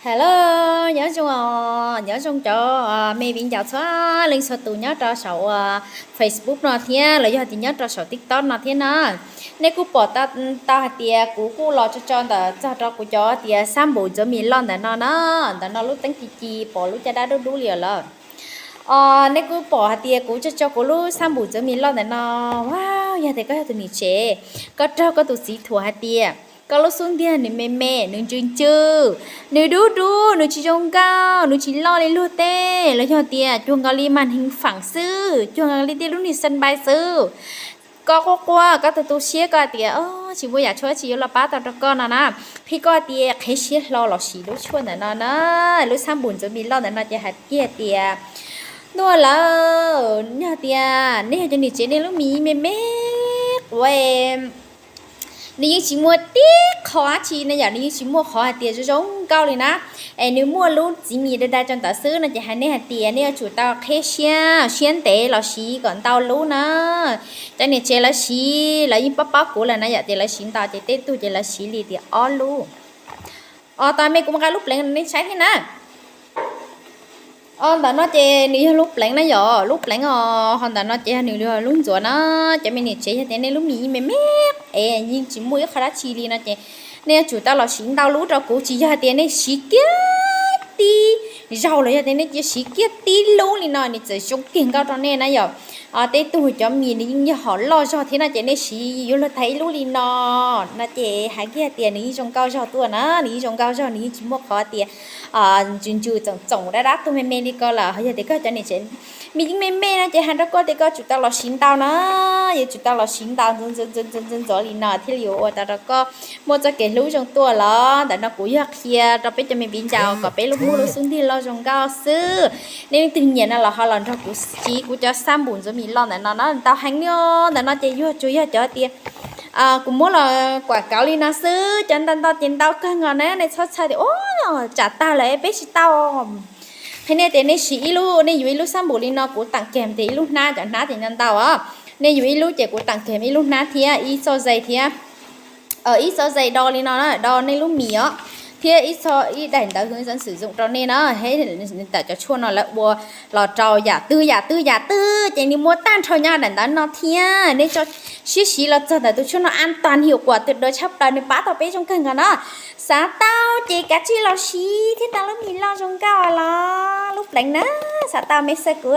Hello, nyob zoo os, nyob zoo cov me viv ncaus txhua leej txhua tus nyob rau saum uas Facebook no thiab los yog tias nyob rau saum TikTok no thiab na. Nej kuj pom tau hais tias kuv kuj los tso tso ntawm txog rau kuv cov tias xab npum ntxuav mis loj ntawm no na, ntawm no lub teeb ci ci pom lub caj dab dub dub li lawm. Nej kuj pom hais tias kuv tso tso kuv lub xab npum ntxuav mis loj ntawm no. Yog tias koj yog tus niam tsev, koj raug koj tus txiv thuam hais tias koj lub xub ntiag nws me me, nws ntsws ntsws, nws dub dub, nws tsis zoo nkauj, nws tsis loj li luag tej, los yog tias cuag nkaus li mas heev feem xwb, cuag nkaus li tej lub niag xab npais xwb. Koj quaj quaj koj tu tu siab koj tias tsis muaj yam tshuaj tsis yuav los pab tau rau koj no na, qhia koj tias qheb siab hlo los sis lub tshuaj ntawm no na, lub xab npum ntxuav mis loj ntawm no ces hais kiag tias, ntuj lawm, yog tias nej yog cov niam tsev nej lub mis me me quav, nws yeej tsis muaj tib qho dab tsi na yom, nws yeej tsis muaj qhov hais tias zoo zoo nkauj li na. Es nws muaj lub txiv mis dai dai rau ntawd xwb no ces hais nej hais tias nej yuav tsum tau qheb siab, siab ntev los siv kom ntau lub na. Cov niam tsev lawv siv lawv yeej paub paub kuv lawm na yom, ces lawv siv ntau ces tej tug ces lawv siv li tias ob lub. Os, tau me kuv mus nqa lub pleev nej saib thiab na. Os, ntawm no ces nws yog lub pleev na yom, lub pleev os, ho ntawm no ces yog nws lub ntxuav na. Cov me niam tsev yog tias nej lub mis yeej me me es yeej tsis muaj ib qho dab tsi li no ces nej yuav tsum tau los siv ntau lub rau kuv, tsis yog hais tias nej siv kiag tib zaug los yog tias nej cia siv kiag tib lub li no nws txawm zoo kiag nkauj rau nej na yom. Tej tug cov mis nws yeej yog hom loj zog thiab no ces nej siv yuav luag tag ib lub li no, no ces hais kiag tias nws yeej zoo nkauj zog tuaj na, nws yeej zoo nkauj zog, nws yeej tsis muaj qhov tias ntsws ntsws txoom txoom dab dab tuaj me me li ko lawm. Ho yog tias koj cov niam tsev mis yeej me me no ces hais rau koj tias koj tsum tau los siv ntau na, yuav tsum tau los siv ntau ntxuav ntxuav ntxuav ntxuav li no thiaj li yuav ua tau rau koj muaj txoj kev hlub zoo tuaj los. Ntawm no kuv yog qhia rau peb cov me viv ncaus kom peb lub muag lub xub ntiag loj zoo nkauj xwb. Nej leej twg nyiam no los ho los nrog kuv siv kuv cov xab npum ntxuav mis loj ntawm no na, ntau heev li os. Ntawm no ces yuav tsuas yog cov tias kuv muab los kuam kauv li no xwb, cov ntau ntau ces ntau kawg nkaus na, nej txhob txhawj tias ua tsam tag lawm peb tsis tau. Qhia nej tias nej siv ib lub, nej yuav ib lub xab npum li no, kuv teem kiag tias ib lub hnab, cov hnab ces ntau ntau os. Nej yuav ib lub ces kuv teem kiag ib lub hnab thiab ib txoj ze thiab ib txoj ze do li no na, do nej lub mis os, thiab ib txoj, ib daim ntawv hwv xeev xwm zoom rau nej na. Ntawm cov tshuaj no lawv ua los rau yam twg yam twg yam twg ces nws muaj tag nrho nyob daim ntawv no thiab. Nej tso siab siv los txog ntawm tus tshuaj no an toàn hiệu quả tuyệt đối tshaj plaws, nws pab tau peb zoo kawg nkaus na. Xav tau ces kav tsij los siv thiab tau lub mis loj zoo nkauj los lub pleev na. Xav tau me xav kuv